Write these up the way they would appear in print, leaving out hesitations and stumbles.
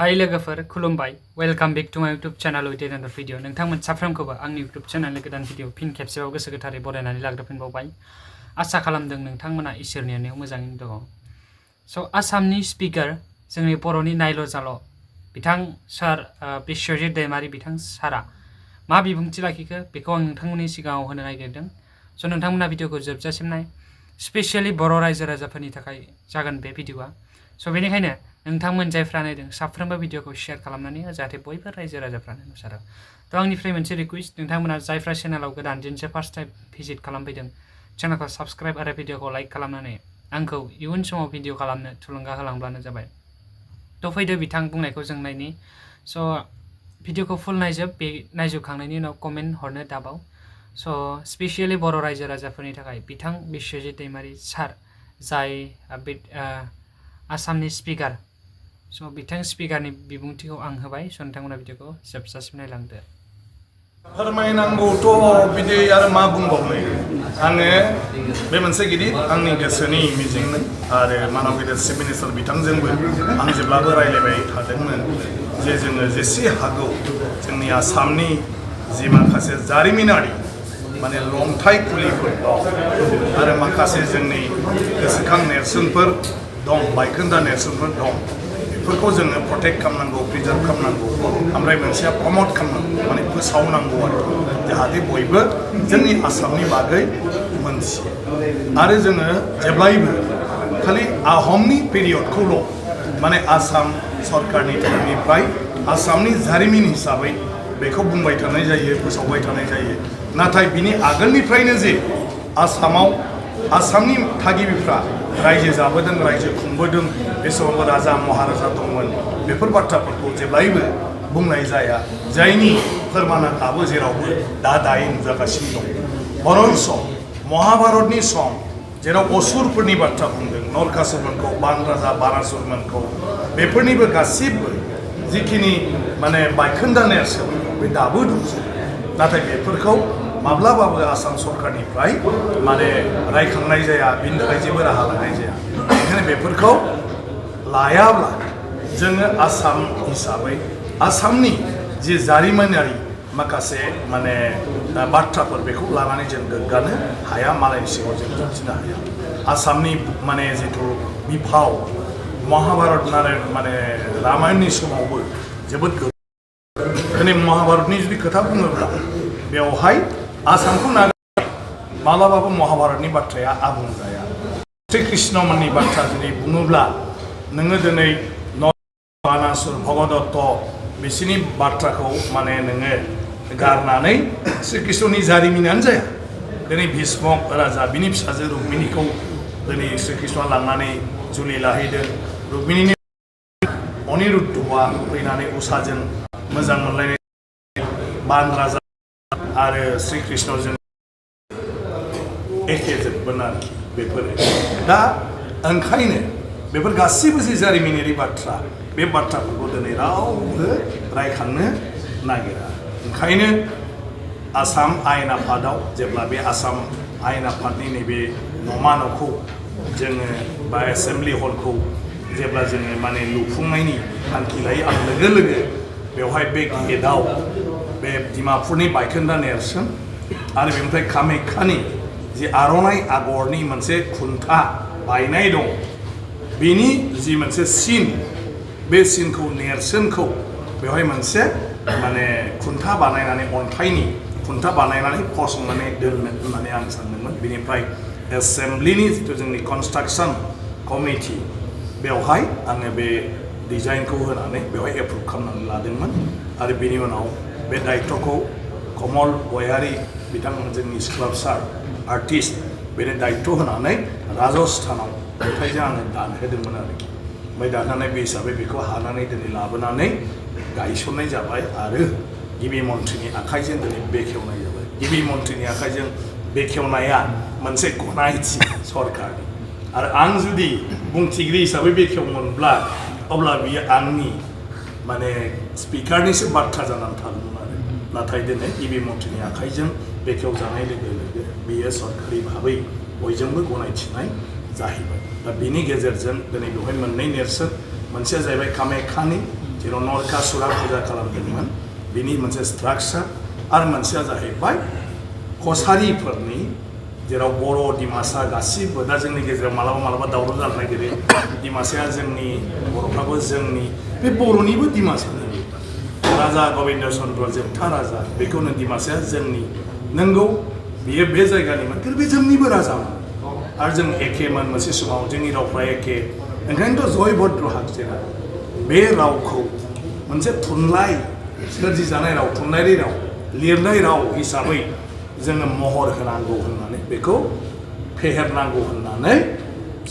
हाय लोगोफोर खुलुमबाय वेलकाम बेक टू माय YouTube channel with another video नोंथांमोन साफ्रोमखौबो आंनि यूट्यूब चैनलनि गोदान भिडियो फिन खेबसेबाव गोसो गोथारै बरायनानै लाग्रोफिनबावबाय आसा खालामदों नोंथांमोना इसोरनि अननायाव मोजाङैनो दङ स' आसामनि स्पिकार जोंनि बर'नि नायल' जाल' बिथां सार बिश्वजित दैमारी बिथां सारा मा बिबुंथि लाखिखो बेखौ आं नोंथांमोननि सिगाङाव होनो नागिरदों स' नोंथांमोना भिडियोखौ जोबजासिम नाय स्पेशली बर' रायजो राजाफोरनि थाखाय जागोन बे भिडियोआ स' बेनिखायनो नोंथांमोन जायफ्रा नायदों साफ्रोमबो भिडियोखौ शेयार खालामनानै जाहाथे बयबो रायजो राजाफ्रानो नुसारो थ' आंनिफ्राय मोनसे रिक्वेस्ट नोंथांमोना जायफ्रा चेनेलाव गोदान दिनसे फार्स्ट टाइम भिजिट खालामफैदों चेनेलखौ साबस्क्राइब आरो भिडियोखौ लाइक खालामनानै आंखौ इयुन समाव भिडियो खालामनो थुलुंगा होलांब्लानो जाबाय थ' फैदो बिथां बुंनायखौ जों नायनि स' भिडियोखौ फुल नायजोब बे नायजोबखांनायनि उनाव कमेन्ट हरनो दाबाव स' स्पेशली बर' रायजो राजाफोरनि थाखाय बिथां बिश्वजित दैमारी सार जाय आसामनि स्पिकार स' बिथां स्पिकारनि बिबुंथिखौ आं होबाय स' नोंथांमोना भिडियोखौ जोबजासिम नायलांदो फोरमायनांगौथ' बिदि आरो मा बुंबावनो आङो बे मोनसे गिदिर आंनि गोसोनि मिजिंमोन आरो मानव गेदेर चिफ मिनिस्टार बिथांजोंबो आं जेब्लाबो रायलायबाय थादोंमोन जे जोङो जेसे हागौ जोंनि आसामनि जि माखासे जारिमिनारि माने लंथाइ खुलिफोर दं आरो माखासे जोंनि गोसोखां नेरसोनफोर दं बायखोन्दा नेरसोनफोर दं बेफोरखौ जोङो प्रटेक्ट खालामनांगौ प्रिजार्भ खालामनांगौ ओमफ्राय मोनसेया प्रमट खालामनांगौ माने फोसावनांगौ आरो जाहाथे बयबो जोंनि आसामनि बागै मोनथियो आरो जोङो जेब्लायबो खालि आहमनि पिरियडखौल' माने आसाम सरकारनि तरफनिफ्राय आसामनि जारिमिन हिसाबै बेखौ बुंबाय थानाय जायो फोसावबाय थानाय जायो नाथाय बिनि आगोलनिफ्रायनो जे आसामाव आसामनि थागिबिफ्रा रायजो जाबोदों रायजो खुंबोदों बे समाव राजा महाराजा दंमोन बेफोर बाथ्राफोरखौ जेब्लायबो बुंनाय जाया जायनि फोरमाना दाबो जेरावबो दायो नुजागासिनो दं बर'न सम महाभारतनि सम जेराव असुरफोरनि बाथ्रा बुंदों नरकासुरमोनखौ बान राजा बारासुरमोनखौ बेफोरनिबो गासिबो जिखिनि माने बायखोन्दा नेरसोन बे दाबो दंजोबो नाथाय बेफोरखौ माब्लाबाबो आसाम सरकारनिफ्राय माने रायखांनाय जाया बिनि थाखाय जेबो राहा लानाय जाया ओंखायनो बेफोरखौ लायाब्ला जोङो आसाम हिसाबै आसामनि जि जारिमिनारि माखासे माने बाथ्राफोर बेखौ लानानै जों गोग्गानो हाया मालायनि सिगाङाव जों दिन्थिनो हाया आसामनि माने जिथु बिफाव महाभारत माने रामायणनि समावबो जोबोद दिनै महाभारतनि जुदि खोथा बुङोब्ला बेवहाय आसामखौ नागार मालाबाबो महाभारतनि बाथ्राया आबुं जाया श्री कृष्णमोननि बाथ्रा जुदि बुङोब्ला नोङो दिनै बानासुर भगदत्त बिसोरनि बाथ्राखौ माने नोङो गारनानै श्री कृष्णनि जारिमिनानो जाया दिनै भीष्मक राजा बिनि फिसाजो रुक्मिणीखौ दिनै श्री कृष्णआ लांनानै जुलि लाहैदों रुक्मिणीनि अनिरुद्धआ फैनानै उषाजों मोजां मोनलायनाय बान राजा आरो श्री कृष्णजों एखे जोबगोन आरो बेफोरो दा ओंखायनो बेफोर गासिबो जि जारिमिनारि बाथ्रा बे बाथ्राफोरखौ दिनै रावबो रायखांनो नागिरा ओंखायनो आसाम आयेन आफादाव जेब्ला बे आसाम आयेन आफादनि नैबे न'मा न'खौ जोङो बा एसेम्बलि हलखौ जेब्ला जोङो माने लुफुंनायनि थांखि लायो आं लोगो लोगो बेवहाय बे गेटआव बे डिमापुरनि बायखोन्दा नेरसोन आरो बेनिफ्राय कामाख्यानि जि आर'नाइ आगरनि मोनसे खुन्था बायनाय दं बेनि जि मोनसे सिन बे सिनखौ नेरसोनखौ बेवहाय मोनसे माने खुन्था बानायनानै अन्थाइनि खुन्था बानायनानै फसंनानै दोननो होननानै आं सानदोंमोन बेनिफ्राय एसेम्बलिनि जिथु जोंनि कनस्ट्राक्सन कमिटि बेवहाय आङो बे डिजाइनखौ होनानै बेवहाय एप्रुभ खालामनानै लादोंमोन आरो बेनि उनाव बे दायित्वखौ कमल गयारी बिथां जोंनि स्काल्पचार आर्टिस्ट बेनो दायित्व होनानै राजस्थानाव नुथाइजों आङो दानहोदोंमोन आरोखि ओमफ्राय दानहोनाय बे हिसाबै बेखौ हानानै दिनै लाबोनानै गायसननाय जाबाय आरो गिबि मन्थ्रिनि आखाइजों दिनै बेखेवनाय जाबाय गिबि मन्थ्रिनि आखाइजों बेखेवनाया मोनसे गनायथि सरकारनि आरो आं जुदि बुंथिगिरि हिसाबै बेखेवोमोनब्ला अब्ला बियो आंनि माने स्पिकारनिसो बाथ्रा जानानै थादोंमोन आरो नाथाय दिनै गिबि मन्थ्रिनि आखाइजों बेखेवजानाय लोगो लोगो बेयो सरकारि भाबै बयजोंबो गनायथिनाय जाहैबाय दा बिनि गेजेरजों दिनै बेवहाय मोननै नेरसोन मोनसेया जाहैबाय कामाख्यानि जेराव नरकासुरा फुजा खालामदोंमोन बिनि मोनसे स्ट्राक्चार आरो मोनसेया जाहैबाय कसारिफोरनि जेराव बर' डिमासा गासिबो दा जोंनि गेजेराव मालाबा दावराव जानो नागिरो डिमासाया जोंनि बर'फ्राबो जोंनि बे बर'निबो डिमासानि राजा गबिन्द चन्द्र जोबथा राजा बेखौनो डिमासाया जोंनि नंगौ बियो बे जायगानिमोन खिन्थु बे जोंनिबो राजामोन आरो जों एखेमोन मोनसे समाव जोंनि रावफ्रा एखे ओंखायनोथ' जयभद्र हागजेरा बे रावखौ मोनसे थुनलाइ सोरजिजानाय राव थुनलाइयारि राव लिरनाय राव हिसाबै जोङो महर होनांगौ होननानै बेखौ फेहेरनांगौ होननानै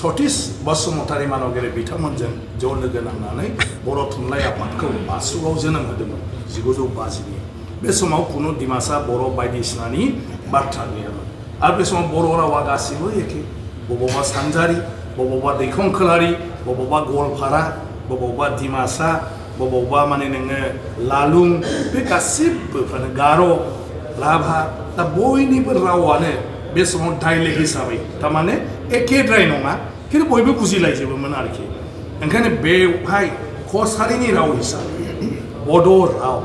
सतीश बसुमतारी मानगेरे बिथांमोनजों ज' लोगो नांनानै बर' थुनलाइ आफादखौ बासुगाव जोनोम होदोंमोन 1950 बे समाव कुनु डिमासा बर' बायदिसिनानि बाथ्रा गैयामोन आरो बे समाव बर' रावा गासिबो एखे बबावबा सानजारि बबावबा दैखं खोलारि बबावबा गवालपारा बबावबा डिमासा बबावबा माने नोङो लालुं बे गासिबोफ्रानो गार' राभा दा बयनिबो रावानो बे समाव डाइलेक्ट हिसाबै थारमाने एखेद्राय नङा खिन्थु बयबो बुजिलायजोबोमोन आरोखि ओंखायनो बेवहाय कसारिनि राव हिसाबै बड' राव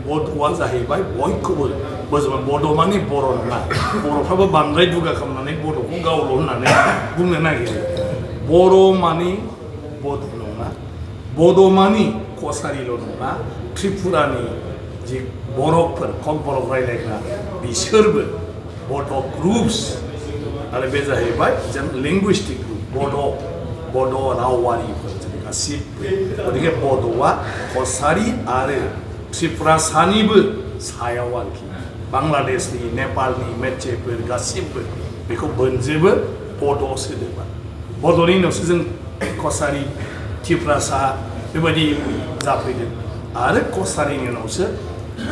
बड'आ जाहैबाय बयखौबो बोजोबबाय बड' माने बर' नङा बर'फ्राबो बांद्राय दुगा खालामनानै बड'खौ गावल' होननानै बुंनो नागिरो बर' माने बड' नङा बड' माने कसारिल' नङा त्रिपुरानि जि बर'फोर कक बर' रायलायग्रा बिसोरबो बड' ग्रुप्स आरो बे जाहैबाय जों लिंगुइस्टिक ग्रुप बड' रावारिफोर जों गासिबो गतिके बड'आ कसारि आरो त्रिपुरासानिबो सायाव आरोखि बांलादेशनि नेपालनि मेचेफोर गासिबो बेखौ बोनजोबो बड' सोदोबा बड'नि उनावसो जों कसारि त्रिपुरासा बेबायदि जाफैदों आरो कसारिनि उनावसो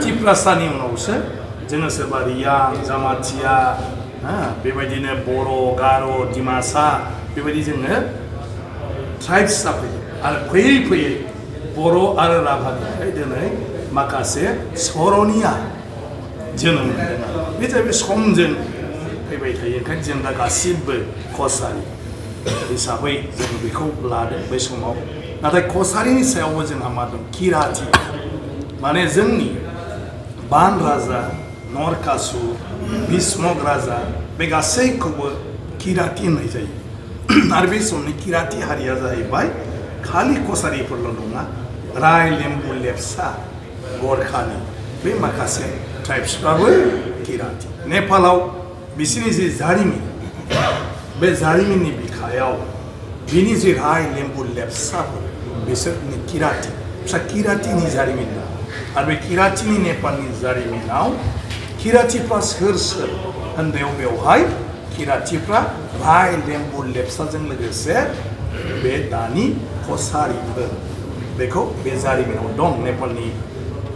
त्रिपुरासानि उनावसो जोङो सोरबा रियां जामाथिया बेबायदिनो बर' गार' डिमासा बेबायदि जोङो ट्राइब्स जाफैदों आरो फैयै फैयै बर' आरो राभानिफ्राय दिनै माखासे सर'निया जोनोम मोनदों बे जाहैबाय समजों फैबाय थायो ओंखायनो जों दा गासिबो कसारि हिसाबै जों बेखौ लादों बै समाव नाथाय कसारिनि सायावबो जोंहा मा दं किराति माने जोंनि बान राजा नरकासुर भीष्मक राजा बे गासैखौबो किराति होननाय जायो आरो बे समनि किराति हारिया जाहैबाय खालि कसारिफोरल' नङा राय लेम्बु लेप्चा गरखानि बे माखासे ट्राइब्सफ्राबो किराति नेपालाव बिसोरनि जि जारिमिन बे जारिमिननि बिखायाव बिनि जि राय लेम्बु लेप्चाफोर बिसोरनि किराति फिसा किरातिनि जारिमिन दं आरो बे किरातिनि नेपालनि जारिमिनाव किरातिफ्रा सोर होननायाव बेवहाय किरातिफ्रा राय लेम्बु लेप्चाजों लोगोसे बे दानि कसारिफोर बेखौ बे जारिमिनाव दं नेपालनि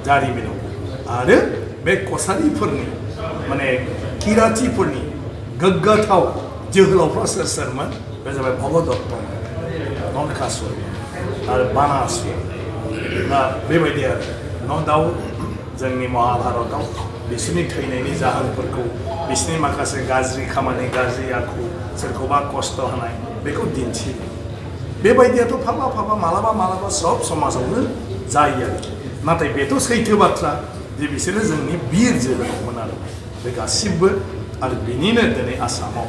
जारिमिनाव आरो बे कसारिफोरनि माने किरातिफोरनि गोग्गाथाव जोहोलावफ्रा सोरमोन बे जाबाय भगदत्त नरकासुर आरो बानासुर दा बेबायदि आरो न' दाउट जोंनि महाभारतआव बिसोरनि थैनायनि जाहोनफोरखौ बिसोरनि माखासे गाज्रि खामानि गाज्रि आखु सोरखौबा खस्थ' होनाय बेखौ दिन्थियो बेबायदियाथ' फाबा मालाबा सब समाजावनो जायो आरोखि नाथाय बेथ' सैथो बाथ्रा जे बिसोरो जोंनि बिर जोहोलावमोन आरो बे गासिबो आरो बिनिनो दिनै आसामाव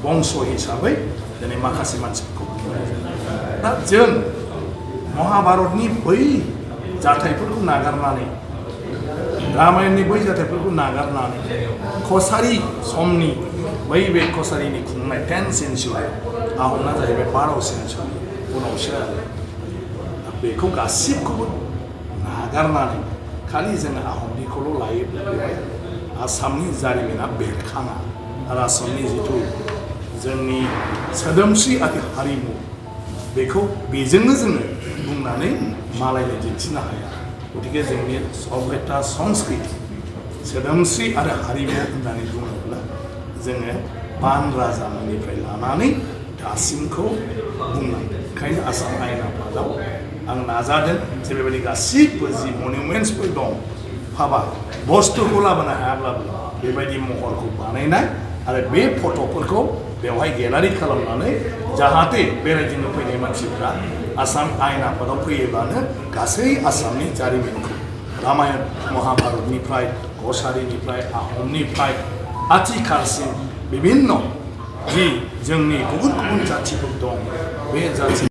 बंश हिसाबै दिनै माखासे मानसिफोरखौ बुंनाय जायो दा जों महाभारतनि बै जाथायफोरखौ नागारनानै रामायणनि बै जाथायफोरखौ नागारनानै कसारि समनि बै बे कसारिनि खुंनाय 10th सेन्चुरि आहमना जाहैबाय 12th सेन्चुरि उनावसो आरो बेखौ गासिबखौबो नागारनानै खालि जोङो आहमनिखौल' लायोब्ला बेवहाय आसामनि जारिमिना बेरखाङा आरो आसामनि जिथु जोंनि सोदोमस्रि आरो हारिमु बेखौ बेजोंनो जोङो बुंनानै मालायनो दिन्थिनो हाया गतिके जोंनि सभ्यता संस्कृति सोदोमस्रि आरो हारिमु होननानै बुङोब्ला जोङो बान राजानिफ्राय लानानै दासिमखौ बुंनांगोन ओंखायनो आसाम आयेन आफादाव आं नाजादों जे बेबायदि गासिबो जि मनिउमेन्ट्सफोर दं हाबा बुस्थुखौ लाबोनो हायाब्लाबो बेबायदि महरखौ बानायनाय आरो बे फट'फोरखौ बेवहाय गेलारि खालामनानै जाहाथे बेरायदिंनो फैनाय मानसिफ्रा आसाम आयेन आफादाव फैयोब्लानो गासै आसामनि जारिमिनखौ रामायण महाभारतनिफ्राय कसारिनिफ्राय आहमनिफ्राय आथिखालसिम बिभिन्न जि जोंनि गुबुन गुबुन जाथिफोर दं बे जाथि